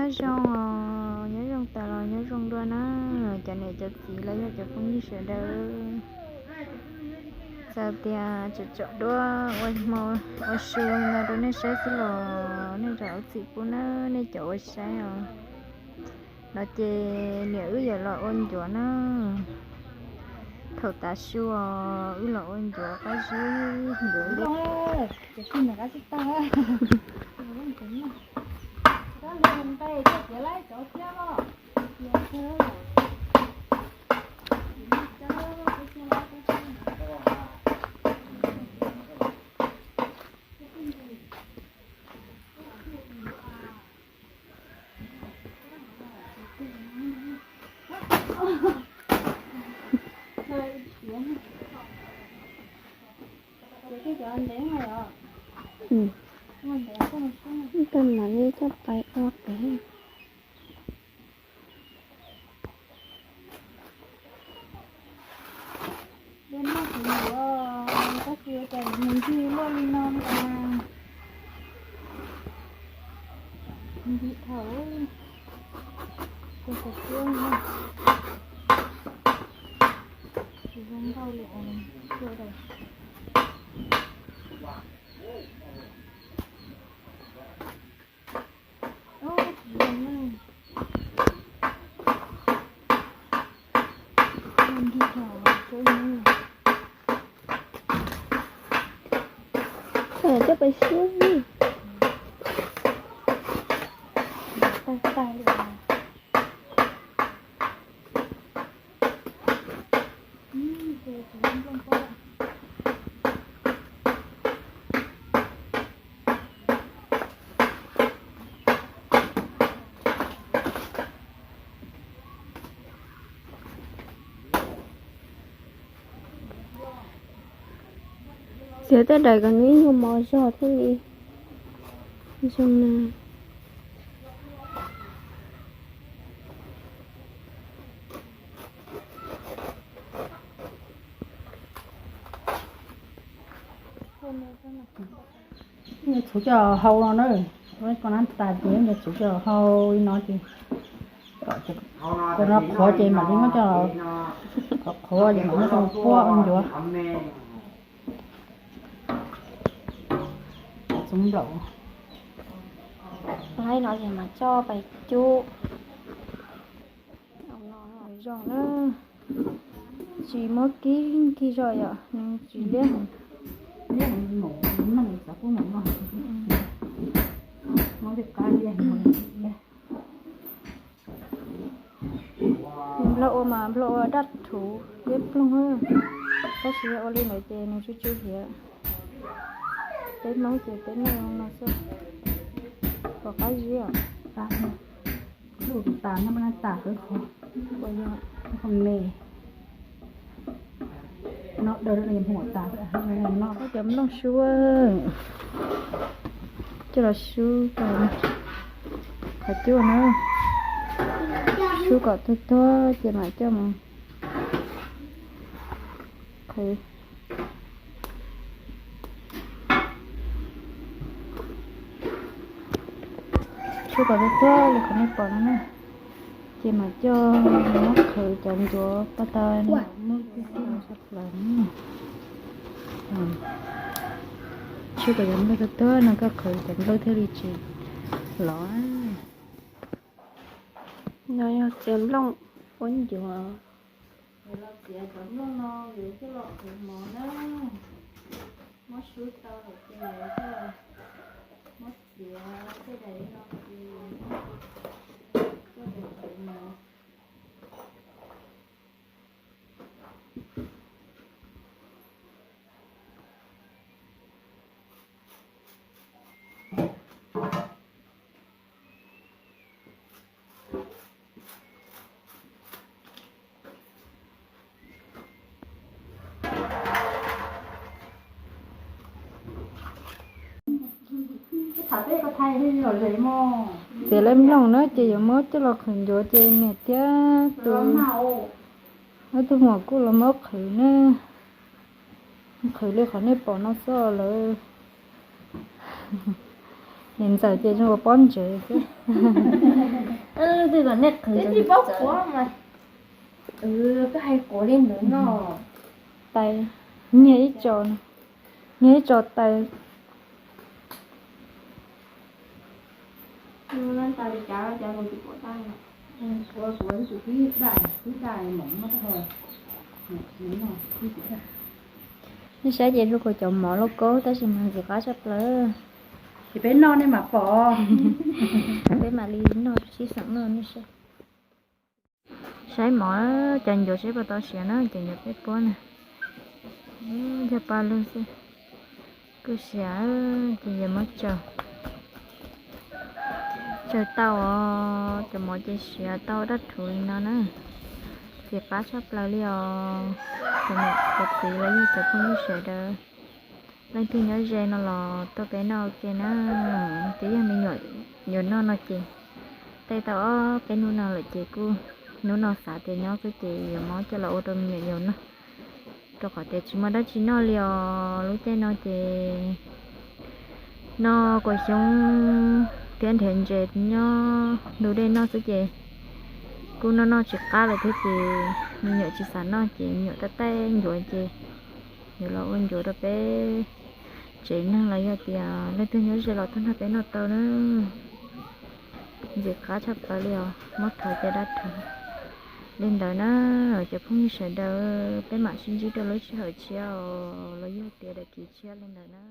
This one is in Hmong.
Nyob zoo os, nyob zoo tas los nyob zoo dua na, cov niam cov txiv los yog cov phooj ywg sawv daws. Txawm tias tseem tsaus duab ua hmo ua su no rau nej saib xwb los nej zam lub txim pub na, nej cov uas saib os. No ces niam wb yuav los ua ncuav na. Thaum tav su os wb los ua ncuav qab zib ncuav li. Tej mam li coj pais ua pem. Dej muaj kuv yuav, tab sis cas nws ntsig luaj li no li cas. Ntsig thaum tus xav xyuab no, tsis zoo nkauj li os, cua daws. Coj pais xyuab. Tag tag li. Txiav tej daim kom nws ib nyuag mos zog thiaj li zoo na. Txhuv coj hau no na, ko na tas ces txhuv coj hau li no ces, ko no qhuav ces mam li muab coj, qhuav ces mam muab coj puab ua ncuav. Txhuv nplaum. Laib no ces mam coj pais cub. Zoo na, tsis muab kib kib zog yom, nws tsis liab. Liab mus, noj xav kuj mus noj, muab tej qab liab mus liab. Nplog ua mas nplog ua daj rhuv liab ploog, tab sis yog ua li ntawd ces nws tsw tsw hiav. Peb Hmoob ces peb noj no xwb, pom qab zib os. Tus tas no mas tas kawg qhov, qhov me. No daws hmuam tas no. Cov nplooj sub coj los sub qhov cub na, sub kom tuag tuag ces mam coj mus qhwv. Sub kom tuag tuag li qhov nej pom no na, ces mam coj muab qhwv cov ncuav paj ta muab tib tib sab plaws. Sub kom cov nplooj tuag tuag no koj qhwv cov nplooj thiaj li tsis lov. No yog txiav nplooj ua ncuav. Los txiav cov nplooj no yuav coj los qhwv mov na. Muab sub tau lawm ces yuav coj, muab txiav tej daim no ces coj los qhwv mov. Txiav lawm nplooj na ces yuav muab coj los qhwv ncuav ces niam thiab tus, ob tug muam kuj los muab qhwv na. Qhwv li qhov nej pom no xwb lawm. Niam ntxawm ces zoo ua pob ntseg xwb. Twb kom nej qhwv, koj hais quav li ntawd no. Tais, niag ib tso, niag ib tso tais. Nej saib ces zoo li cov mov lauj kaub tab sis mas ntxim qab tshaj plaws. Ces peb noj nej mam pom. Peb mam li noj sib xeem noj nej saib. Saib mov, cov ncuav saib puas tau siav na, cov ncuav peb puab na. Yog paj lug xwb, kuj siav, ces yuav muab tsaws. Tsaws tau os, cov mov ces siav tau dab rhuv li no na. Ntxim qab tshaj plaws li os. Cov niam cov txiv los yog cov phooj ywg sawv daws, leej twg nyob ze no los tuaj peb noj ua ke na. Twb yog me nyuam yuav noj no ces tej tau ob peb hnub no lawm ces kuj hnub no xav tias nyob xwb ces yuav muab coj los ua rau me nyuam yaus noj, rau qhov tias tsis muaj dab tsi noj li os. Lub caij no ces noj kua xyoob thiab nrhiav ntses nyob ntug dej noj xwb ces kuj noj noj tsis qab lawm thiab ces me nyuam tsis xav noj ces me nyuam tab taij ncuav ces yuav los ua ncuav rau peb tsev neeg los yog tias leej twg nyob ze los tuaj nrog peb noj tau na. Ntxim qab tshaj plaws li os, muab rhuav cov dab rhuv li ntawd na. Cov phooj ywg sawv daws, peb mam sib ntsib rau lub sij hawm tshiab os, los yog tias daim kiv tshiab li ntawd na.